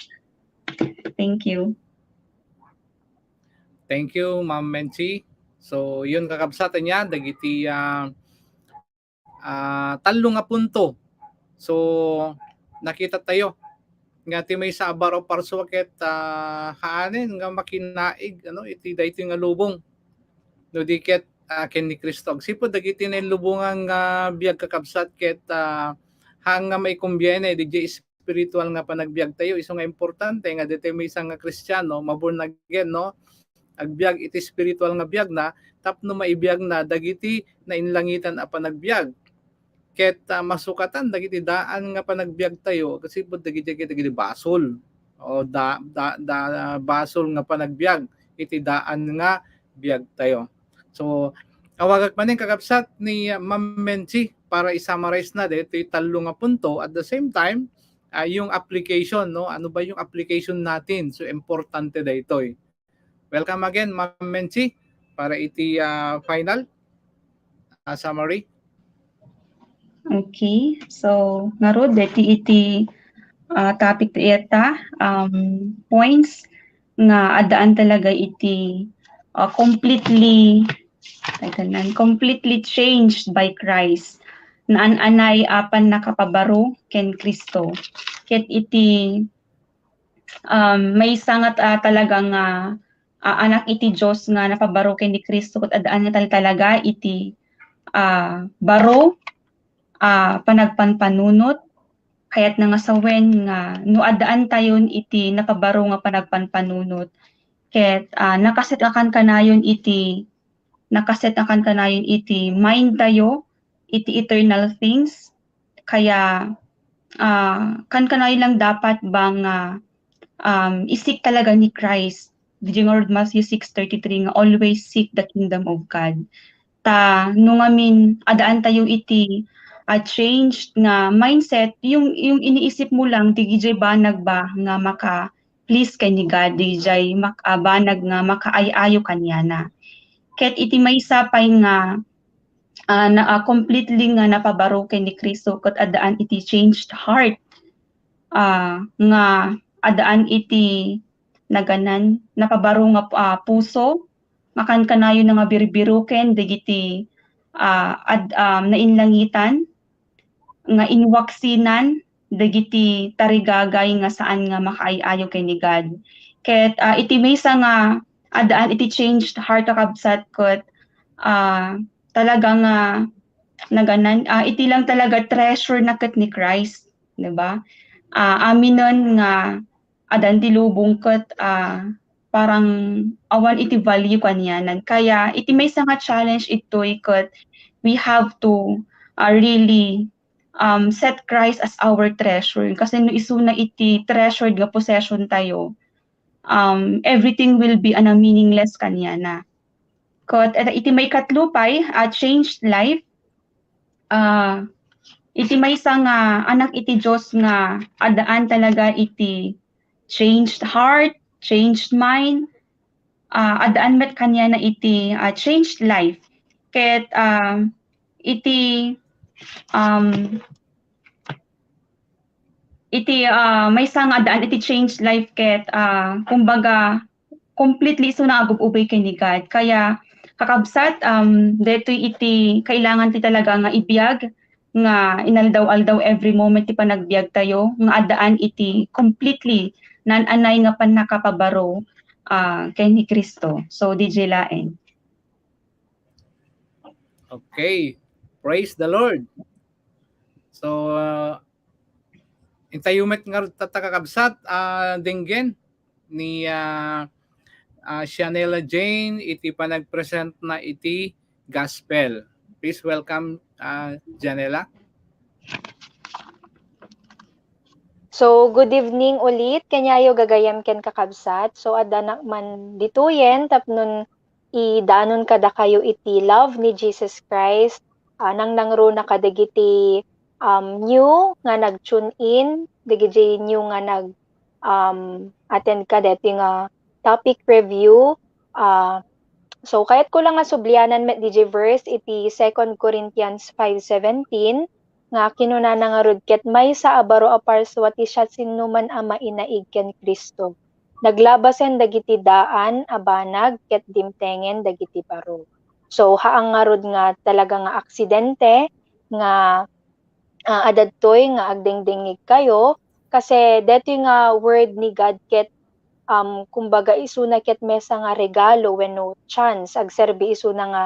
Thank you. Thank you, Ma'am Menchi. So, yun, kakabsat, ania, dagiti, ah, ah, tallo nga punto. So, nakita tayo nga ti maysa a baro parsua ket, ah, haanen nga makinaig, ano, iti daytoy nga lubong. No di ket, ah, ken ni Cristo. Agsipud dagiti nailubongan nga biag, kakabsat, ket, ah, haan nga maikombiene, di espiritual nga panagbiag tayo. Isu nga importante nga ditoy maysa nga Kristiano, ma-born again, no? Agbiag iti espiritual nga biagna tapno maibiagna dagiti nainlangitan a panagbiag. Ket, ah, masukatan dagiti daan nga panagbiag tayo, agsipud dagiti, dagiti basol. O da, da, da, basol nga panagbiag iti daan nga biag tayo. So, awagak manen, kakabsat, ni, ah, Ma'am Menchi para i-summarize na daytoy tallo nga punto. At the same time, ah, yung application, no? Ano ba yung application natin? So, importante daytoy. Welcome again, Ma'am Menchi, para iti, ah, final, ah, summary. Okay. So, ngarud, deti iti, ah, topic ta ita, um, points nga addaan talaga iti, ah, completely, ay, tanan, completely changed by Christ. Naan-anay a pannakapabaro ken Cristo. Ket iti, um, maysa nga, ah, talaga nga, ah, anak iti Dios nga napabaro ken ni Cristo ket addaan nga tal-, talaga iti, ah, baro, ah, panagpanpanunot. Kayatna nga sawen nga no addaan tayon iti napabaro nga panagpanpanunot ket, ah, nakaset nga kankanayon iti, nakaset nga kankanayon iti mind tayo iti eternal things. Kaya, ah, kankanayon lang dapat ba nga, um, isik talaga ni Christ. Di nga word Matthew six thirty-three nga, "Always seek the kingdom of God." Ta, no ngamin, addaan tayo iti, ah, changed nga mindset, yung, yung iniisip mo lang, di jay banag ba nga maka-please ken ni God, di jay mak-, ah, banag nga makaay-ayo kaniana. Ket iti maysa pay nga, ah, na, ah, completely nga napabaro ken ni Cristo ket addaan iti changed heart, ah, nga addaan iti naganan, napabaro nga, ah, puso, makankanayon nga birbiroken dagiti, ah, ad-, um, nainlangitan, nga inwaksinan dagiti tarigagay nga saan nga makaay-ayo ken ni God. Ket, ah, iti maysa nga addaan iti changed heart a kabsat ket, ah, talaga nga naganan, ah, iti lang talaga treasure na ket ni Christ, di ba? Ah, aminen nga adan ti lubong ket, ah, parang awan iti value kanianan. Kaya iti maysa nga challenge itoy ket we have to, ah, really, um, set Christ as our treasure. Kasi no isuna iti treasured nga possession tayo, um, everything will be, ano, meaningless kaniana. Ket, eh, iti maikatlo pay, ah, changed life, ah, iti maysa nga anak iti Dios nga addaan talaga iti changed heart, changed mind, ah, addaan met kaniana iti, ah, changed life. Ket, ah, iti, um, iti, ah, maysa nga addaan iti changed life ket, ah, kumbaga, completely isuna agub-ubay ken ni God. Kaya, Kakabsat, um, detoy iti kailangan ti talaga nga ibiag, nga inaldaw-aldaw, every moment ti panagbiag tayo, nga addaan iti completely nan-anay nga pannakapabaro, ah, ken ni Cristo. So, D J laeng. Okay. Praise the Lord. So, uh, intayo met ngarud tatta, kakabsat, ah, denggen ni, ah, ah, Shanela Jane iti panagpresentna iti gospel. Please welcome, ah, Janela. So, good evening ulit. Kaniayo gagayem ken kakabsat. So, addanak man ditoyen tapnon idanon kadakayo iti love ni Jesus Christ. Ah, nangnangruna kadagiti, um, new nga nag-tune in, dagiti new nga nag, um, attend kadeti nga topic review. Ah, so, kayatko lang nga sublianan met D J verse iti Second Corinthians five seventeen, nga kinunana ngarud, ket maysa a baro a parsua ti siasinoman a mainaig ken Cristo. Naglabasen dagiti daan a banag ket dimtengen dagiti baro. So, haang ngarud nga talaga nga aksidente nga, ah, adadtoy nga agdengdengngegkayo, kasi detoy nga word ni God ket, um, kumbaga, isuna ket maysa nga regalo wenno chance, agserbi isuna nga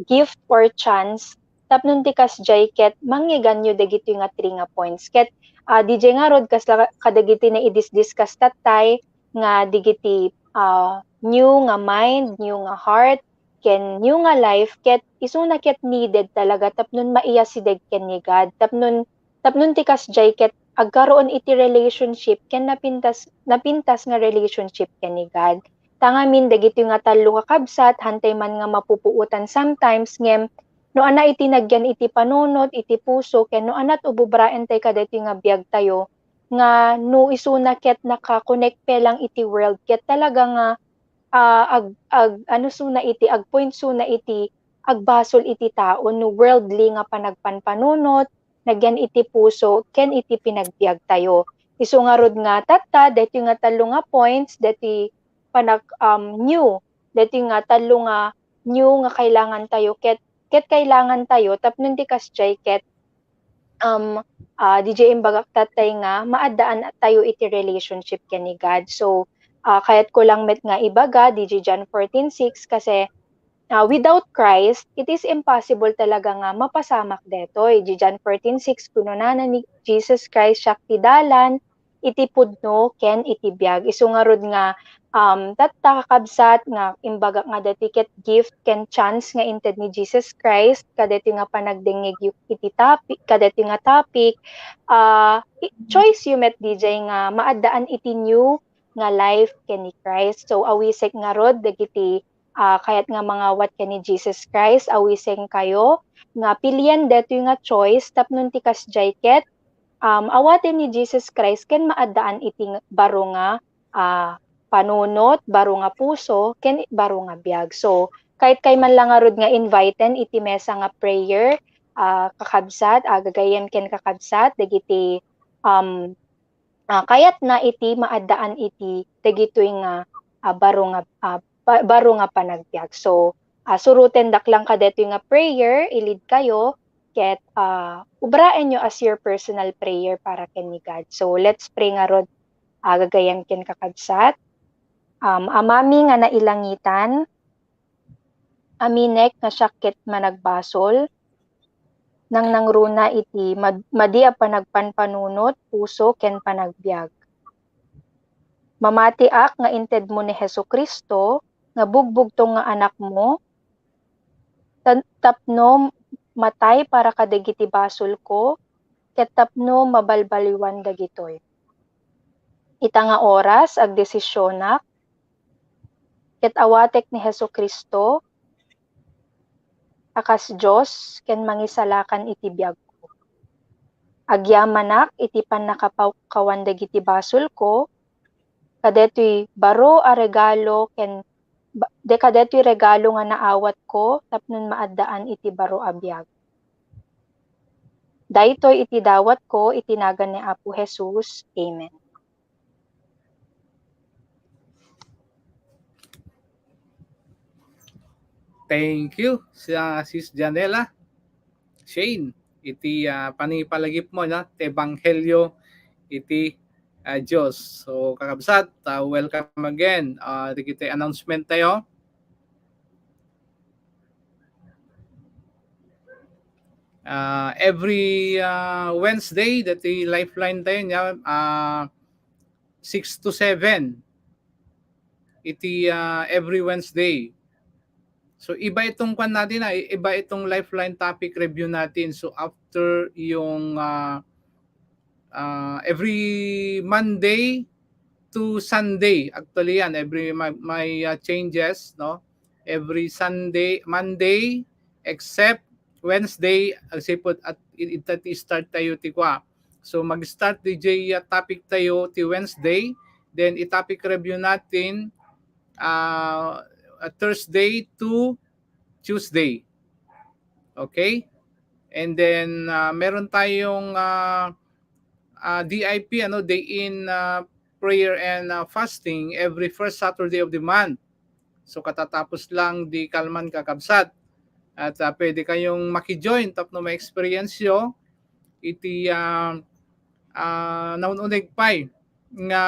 gift or chance tapnon ti kasdiay ket mangngegannyo dagitoy nga three nga points. Ket, ah, D J ngarud, kasla kadagiti naidisdiscuss tattay nga dagiti, ah, new nga mind, new nga heart, ken new nga life, ket isuna ket needed talaga tapnon maiyasideg ken ni God. Tapnon, tapnon ti kasdiay ket agkaroon iti relationship ken napintas, napintas nga relationship ken ni God. Ta ngamin, dagitoy nga tallo, kakabsat, hantay man nga mapupuotan sometimes, ngem no ania iti nagyan iti panunot, iti puso, ken no aniat ububraentayo kadaytoy nga biagtayo, nga no isuna ket naka-connect pay lang iti world, ket talaga nga, ah, ag-, ag-, ano suna iti, agpoint suna iti agbasol iti tao no worldly nga panagpanpanunot, nagyan iti puso ken iti pinagbiagtayo. Isu ngarud nga tatta, daytoy nga tallo nga points, daytoy panag-, um, new, daytoy nga tallo nga new nga kailangantayo ket, ket kailangantayo tapnon ti kasdiay ket, um, ah, D J imbagak tattay nga maaddaan tayo iti relationship ken ni God. So, ah, kayatko lang met nga ibaga, D J John fourteen six, kasi, ah, without Christ, it is impossible talaga nga mapasamak detoy. Di John fourteen six, kunana ni Jesus Christ, "Siak ti dalan, iti pudno, ken iti biag." Isu ngarud nga, um, tatta, kakabsat, nga imbagak nga daytoy ket gift ken chance nga inted ni Jesus Christ kadaytoy nga panagdengngegyo iti topic, kadaytoy nga topic, ah, i-, choice yo met, D J, nga maaddaan iti new nga life ken ni Christ. So, awisek ngarud dagiti, ah, kayat nga mangawat ken ni Jesus Christ, awisenkayo nga pilien daytoy nga choice tapnon ti kasdiay ket, um, awaten ni Jesus Christ ken maaddaan iti ng-, baro nga, ah, panunot, baro nga puso, ken baro nga biag. So, kayat kay man lang ngarud nga inviten iti mesa nga prayer, ah, kakabsat, ah, gagayyem ken kakabsat, dagiti, um, ah, kayatna iti maaddaan iti dagitoy nga, ah, baro nga, ah, ba-, baro nga panagbiag. So, ah, surotendak lang kadaytoy nga prayer, i-lead kayo, ket, ah, ubraenyo as your personal prayer para ken ni God. So, let's pray ngarud, ah, gagayyem ken kakabsat. Um, Amami nga nailangitan, aminek nga siak ket managbasol, nangnangruna iti mad-, madi a panagpanpanunot, puso, ken panagbiag. Mamatiak nga intedmo ni Jesu-Cristo nga bugbugtong nga Anakmo, tan-, tapno matay para kadagiti basolko, ket tapno mabalbaliwan dagitoy. Ita nga oras, agdesisionak, ket awatek ni Jesu-Cristo a kas Dios ken Mangisalakan iti biagko. Agyamanak iti pannakapakawan dagiti basolko, kadaytoy baro a regalo ken ba-, de-, kadaytoy regalo nga naawatko tapno maaddaan iti baro a biag. Daytoy iti dawatko iti nagan ni Apo Jesus. Amen. Thank you, sa Sis Janela. Shane, iti, ah, panipalagipmo, no, ti ebanghelio iti, ah, Dios. So, kakabsat, ah, welcome again. Ah, dagiti announcement tayo. Ah, every, ah, Wednesday, dati lifeline tayo niya, ah, six to seven. Iti, ah, every Wednesday. So, iba itong kwan natin, ah, iba itong lifeline topic review natin. So, after yung, ah, ah, every Monday to Sunday, actually yan, every may, may, ah, changes, no? Every Sunday, Monday, except Wednesday, agsipud at i-, it-, i-start tayo ti kwa. So, mag-start D J, ah, topic tayo ti Wednesday, then i-topic review natin, ah, ah, Thursday to Tuesday. Okay? And then, ah, meron tayong, ah, ah, D I P, ano, day in, ah, prayer and, ah, fasting every first Saturday of the month. So, katatapos lang di kalman, kakabsat. At, ah, pwede kayong maki-join tapno ma-experience yo iti, ah, ah, naun-uneg pay nga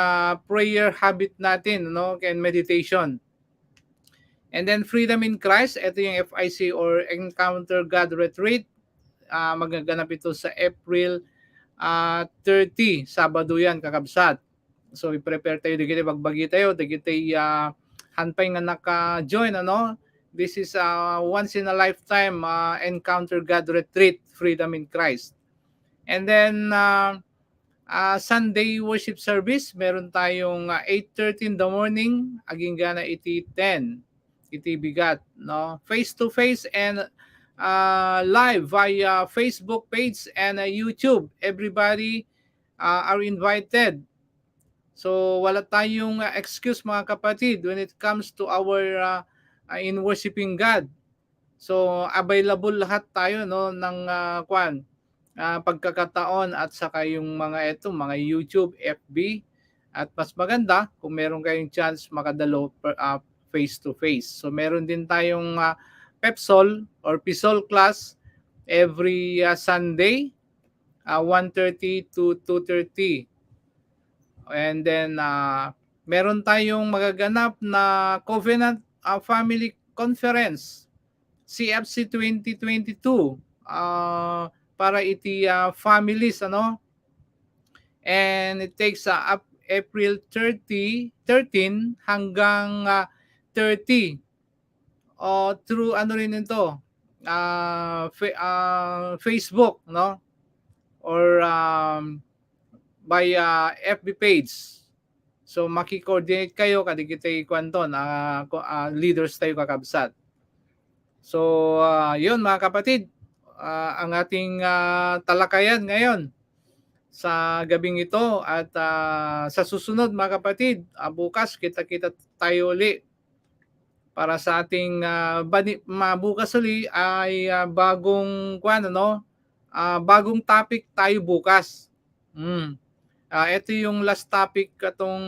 prayer habit natin, no, ken meditation. And then Freedom in Christ, ito yung F I C or Encounter God Retreat. Ah, magaganap ito sa April, ah, thirty, Sabado yan, kakabsat. So, i-prepare tayo, dagiti bagbagi tayo, dagiti, ah, han pay nga naka-join, ano? This is a once in a lifetime, ah, Encounter God Retreat, Freedom in Christ. And then, ah, ah, Sunday worship service, meron tayong, ah, eight thirty in the morning, agingga na iti ten, iti bigat, no? Face to face and, ah, live via Facebook page and, ah, YouTube. Everybody, ah, are invited. So, wala tayong, ah, excuse, mga kapatid, when it comes to our, ah, ah, in worshiping God. So, available lahat tayo, no, ng, ah, kwan, ah, pagkakataon at saka yung mga eto, mga YouTube, F B, at mas maganda kung meron kayong chance makadalo per, ah, face to face. So, meron din tayong, ah, PEPSOL or PISOL class every, ah, Sunday, ah, one thirty to two thirty. And then, ah, meron tayong magaganap na Covenant, ah, Family Conference, C F C twenty twenty-two, ah, para iti, ah, families, ano? And it takes, ah, up April thirty, thirteen hanggang, ah, thirty. O through ano rin ito, ah, fa-, ah, Facebook, no? Or, um, by, ah, F B page. So, maki-coordinate kayo, kadagiti kuwanton, ah, ko-, ah, leaders tayo, kakabsat. So, ah, yun, mga kapatid, ah, ang ating, ah, talakayan ngayon sa gabing ito at, ah, sa susunod, mga kapatid, ah, bukas kita-kita tayo uli para sa ating, ah, bani-, ma-, bukas uli ay, ah, bagong, kuwan, ano, ah, bagong topic tayo bukas. Hmm. Ah, ito yung last topic katong,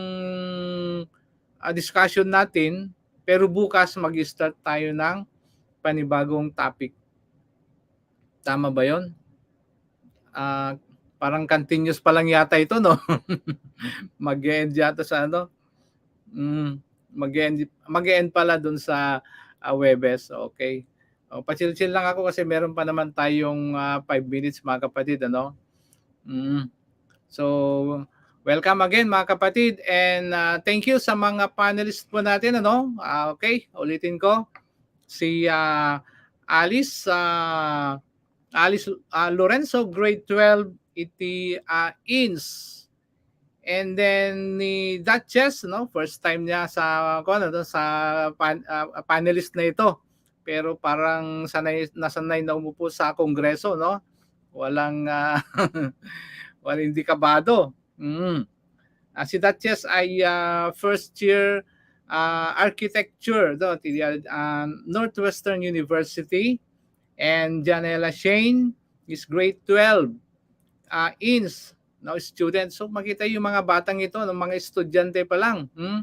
ah, discussion natin, pero bukas mag-start tayo ng panibagong topic. Tama ba yon? Ah, parang continuous pa lang yata ito, no? Mag-e-end yata sa ano? Mm, mag-e-end, mag-e-end pala dun sa, ah, Huwebes. Okay. O, pa-chill-chill lang ako kasi meron pa naman tayong, ah, five minutes, mga kapatid, ano? Mm. So, welcome again, mga kapatid, and, ah, thank you sa mga panelists po natin, ano? Ah, okay, ulitin ko, si, ah, Alice, ah, Alice, ah, Lorenzo, grade twelve, iti, ah, ins. And then ni Duchess, no, first time niya sa, kuwan, ano, sa pan-, ah, panelist na ito. Pero parang sanay, nasanay na umupo sa kongreso, no? Walang, ah, walang, hindi kabado. Mm. Ah, si Duchess ay, ah, first year, ah, architecture, no, ti, ah, Northwestern University. And Janela Shane is grade twelve, ah, ins, no, student. So, makita yung mga batang ito, no, mga estudyante pa lang, hmm?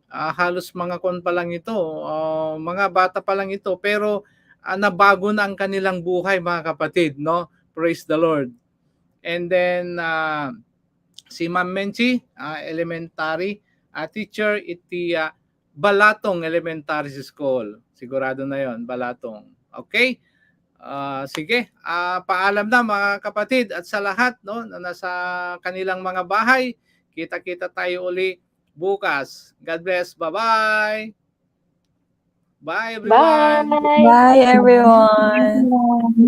Ah, halos mga kuwan pa lang ito, ah, mga bata pa lang ito, pero, ah, nabago na ang kanilang buhay, mga kapatid, no? Praise the Lord. And then, ah, si Ma'am Menchi, ah, elementary, ah, teacher iti, ah, Balatong Elementary School. Sigurado na yon, Balatong. Okay? Ah, sige, ah, paalam na, mga kapatid, at sa lahat, no, na nasa kanilang mga bahay, kita-kita tayo uli bukas. God bless. Bye-bye. Bye, everyone. Bye. Bye, everyone.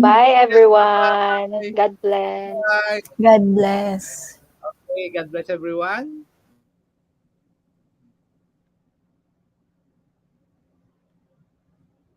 Bye, everyone. Bye. God bless. Bye. God bless. Okay, God bless everyone.